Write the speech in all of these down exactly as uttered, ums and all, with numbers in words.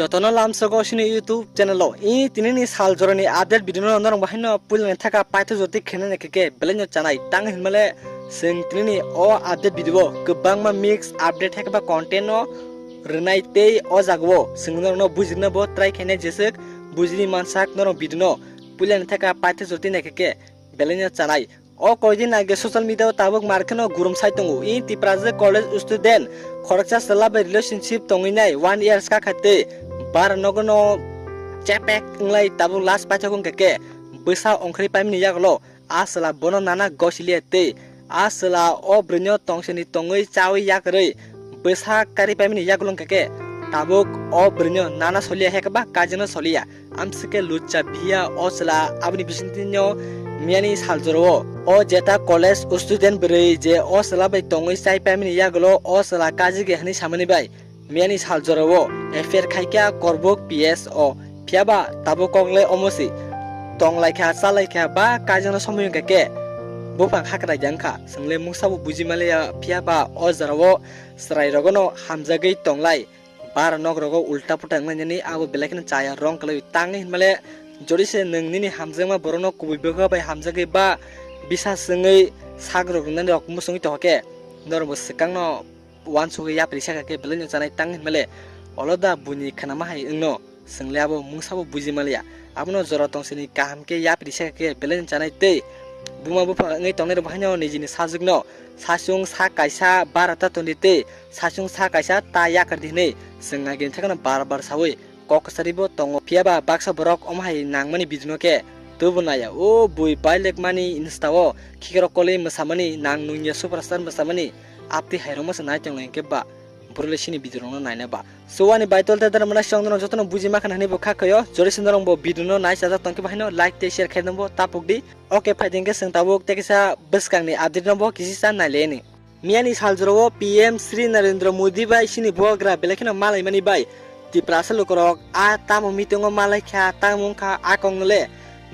Jotono lamsogo sini YouTube channel o. I tinini sal jorani update video no norok bahino puilani thaka paitho joti khenene keke belai no chanai. Tang hinmale sing tinini o update video o kwbangma mix update hai khe ba content no rwnai tei o jaga o sing norok no bujirna bo try khainai jeswk bujiri mansak norok video no puilani thaka paitho joti nai keke belai no chanai. O koidin age social media o tabuk mar kheno gurum sai tongo. I Tiprasa college student khoroksa chwla bai relationship tongwi nai one year ska kha tei bara nogo no chepek wnglai tabuk last paithak wngkha khe bwsa ongkhorwi paimani yagulo a chwla bono nana gosiliya tei a chwla o bwrwino tongsini tongwi chawi yakarwi bwsa kari paimani yagulo wngkha khe tabuk o bwrwino nana soliya hekhe ba kajino soliya. Amsike lucha biya o chwla aboni bisingtwi no miyani sal jorao o jeta college student bwrwi je o chwla bai tongwi chai paimani yagulo o chwla kajige hwnwi samani bai miyani sal jorao affair khaikha korbuk P S o. Phiyaba tabuk kok le omo si tonglaikha chalaikha ba kaijakna somoi wngkha khe buphang hakrai de wngkha. Chwng le mungsa bo buji maliya phiyaba o jorao chwrai rogono hamjagwi tonglai. Bara nok rogo ulta puta wnglainani abo belai kheno chaya rong kwlwi tangwi hinmale jodi se nwng nini hamjakma borokno kubui bwkha bai hamjagwi ba bisa swngwi sak rok rwnani rok muchungwi tongkha khe norokbo swkangno uansugwi yapri sakha khe belai no chanai tang hinmale olo da buini khnama hai wngno chwng le abo mungsa bo buji maliya abono jora tongsini kaham khe yapri sakha khe belai no chanai tei buma bupha wngwi tongnai rok bo haino nijini sajwkno sachung sa kaisa bara ta tondi tei sachung sa kaisa ta yakar di hinwi chwng agini thakno bar bar sawi kok kwchari bo tongo. Phiyaba baksa borok omo hai nangmani video no khe tubu naya. O bui bailek mani Insta o khikrok kolwi mwsamani nang nungya superstar mwsamani apti hai rwma se nai tong lai khe ba bwrwi le sini video rok no naina ba. So ani baitol te dana mwnai song no jotono buji ma khana hinwi bo kha khayo. Jodi se norok bo video no nai chajak tong khe ba haino like tei share khai nang bo tapuk di. Okay, phai ding khe chwng tabuk tei kisa bwskang ni update no bo kisi sa nai le ni. Miyani saljorao P M Shri Narendra Modi bai chini bubagra belai kheno malaimani bai Tiprasa lukurok a tamo meeting o malaikha tamo wngkha a kok no le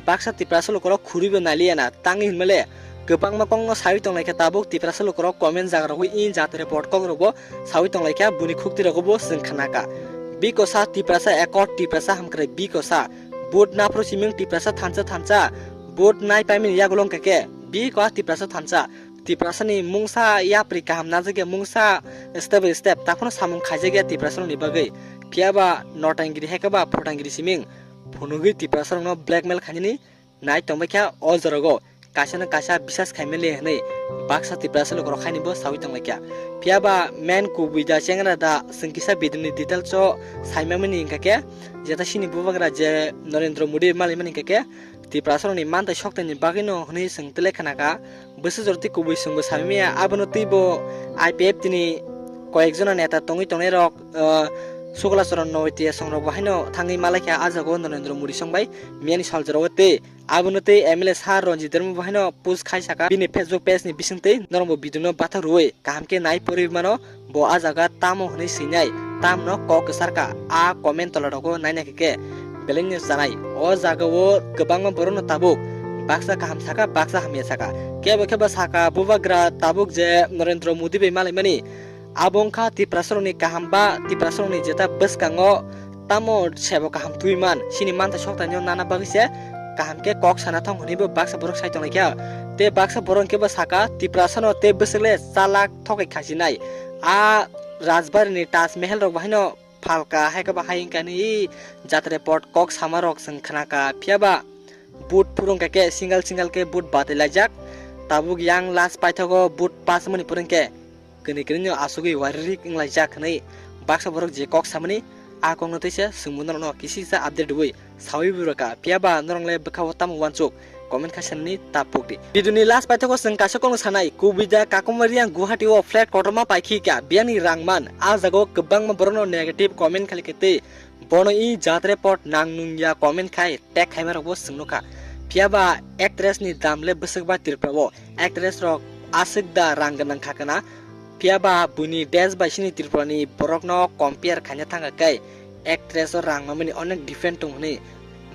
baksa Tiprasa lukurok khuribo nailiyana tangwi hinmale kwbangma kokno sawi tonglaikha tabuk Tiprasa lukurok comment jaga rogwi in jat report kok rogo sawi tonglaikha buni khukti rogo bo chwng khnakha. Bikosa Tiprasa accord Tiprasa hamkrai bikosa vote naphru siming Tiprasa thansa thansa vote nai paimani yagulo wngkha khe bikosa Tiprasa thansa Tiprasani mungsa yapri kaham najak ya mungsa step by step taphano samung khaijak ya Tiprasarokni bagwi. Phiyaba notangiri hai khe ba photangiri siming phunugwi Tiprasarokno blackmail khainani nai tongbai kha o jorao kaisano kaisa bisas khaimani hwnwi baksa Tiprasa lukurok haini bo sawi tonglaikha. Phiyaba main kubui da chengra da chwng kisa video ni details o saimamani hwnkha khe jeta chini bubagra je Narendra Modi malaimani hwnkha khe Tiprasarokni mantai soktaini bagwino hwnwi chwng tele khnakha. Bwswk jora tei kubui chwngbo samimaya abono teibo I P F T ni koyekjona neta tongwi tongnairok, ah, Sukla Charan Noitiya songrokbo haino thangwi malaikha a jagao Narendra Modi songbai miyani saljorao tei abono tei M L A sir Ranjit Debbarma bo haino post khai saka bini Facebook page ni bisingtwi norokbo video no bathak rwui kaham khe nai poriwi mano. Bo a jaga tamo hwnwi swinai, tamno kok kwcharkha, a comment tola rogo naina khe khe belai no chanai. O jaga o kwbangma borok no tabuk baksa kaham saka, baksa hamya saka. Kebo kebo saka bubagra tabuk je Narendra Modi bai malaimani. Abo wngkha Tiprasarokni kaham ba Tiprasarokni jeta bwskango tamo sebo kaham twiman, chini mantha soktaino nana bagwi se kaham khe kok sana thong hwnwi bo baksa borok sai tonglaikha. Tei baksa borok hwnkhe bo saka Tiprasano tei bwswk le chalak thokai khasinai. A Rajbari ni Taj Mahal rok bahaino phalka, hai khe ba hai wngkha ni jatre pot kok sama rok chwng khna kha. Phiya ba boot phuru wngkha khe single single khe boot batwi laijak. Tabuk yang last paithago boot pass mani phuru wngkhe kwnwi kwnwi no asugwi waririk wnglaijak hwnwi baksa borok je kok samani a kokno tei se swngbo norokno kisisa update rwui saui bo rwkha. Phiya ba norok le bwkha o tamo uansuk? Comment khai sanani ta pukdi. Video ni last paithago chwng kaisa kokno sanai, kubui da Kakumariang Guwahati o flat kotorma paikhi kha, biyangni rang man. A jaga o kwbangma borokno negative comment khali khe tei bono i jatre pot nang nung ya comment khai tag khaima rokbo chwng nukha. Phiya ba actress ni dam le bwswk ba Tripura o. Actress rok aswk da rang gwnang kha kana. Phiya ba buini desh bai chini Tripura ni borok no compare khaina thangkha khe actress o rang mamani onek different tong hwnwi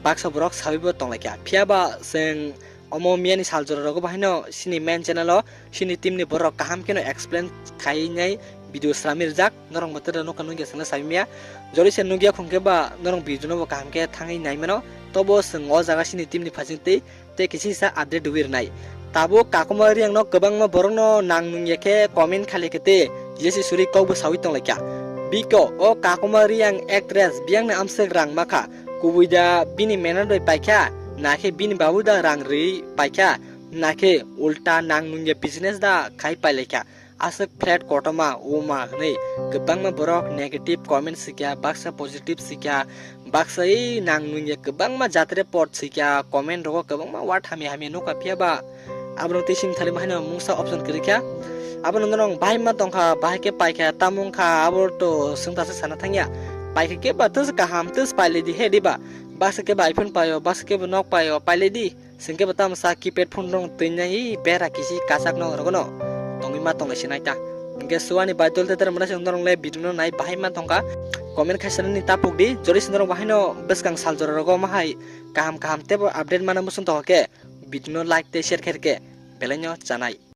baksa borok saui bo tonglaikha. Phiya ba chwng omo miyani sal jora rogo bahaino chini main channel o chini team ni borok kaham kheno explain khainai video srami rijak, norok bo tere nokha nungya sengla sabi maya. Jori se nugya khungkhe ba norok video no bo kaham khe thangwi nai mano. Tobo chwng o jaga sini team ni phasing tei tei kisi sa update rwi rwnai. Tabuk Kakuma Reang no kwbangma borok no nang nungya khe comment khali khe tei jesi suri kok bo sawi tong laikha. Biko o Kakuma Reang actress biyang ni amswk rang makha, kubui da bini manager bai paikha, na khe bini babu da rang rwi paikha, na khe ulta nang nungya business da khai pai laikha. Aswk flat kotorma wngma hwnwi kwbangma borok negative comment swikha, baksa positive swikha, baksa ei nang nungya kwbangma jatre pot swikha, comment rogo kwbangma word hamya hamya nukha, phiya ba abono tei sini thali ma haino mungsa option kwrwi kha. Abono norok bahai ma tongkha, bahai khe paikha, tamo wngkha, abo to swngsa se sana thangya. Paikha khe ba tus kaham, tus pailai di he diba. Baksa khe ba iPhone paio, baksa khe bo nok paio, pailai di. Sengke bo tamo sa keypad phone rok twi nai bera kisi kachak no rogo no tongwi ma tonglai se nai ta. Hingke suani bai dol teter mwnai se norok le video no nai bahai ma tongkha. Comment khaisa nini tapuk di, jori se norok bahai no bwskang sal jora rogo ma hai kaham kaham tebo update mana muchung tongkha khe video no like tei share khe rwkhe belai no chanai.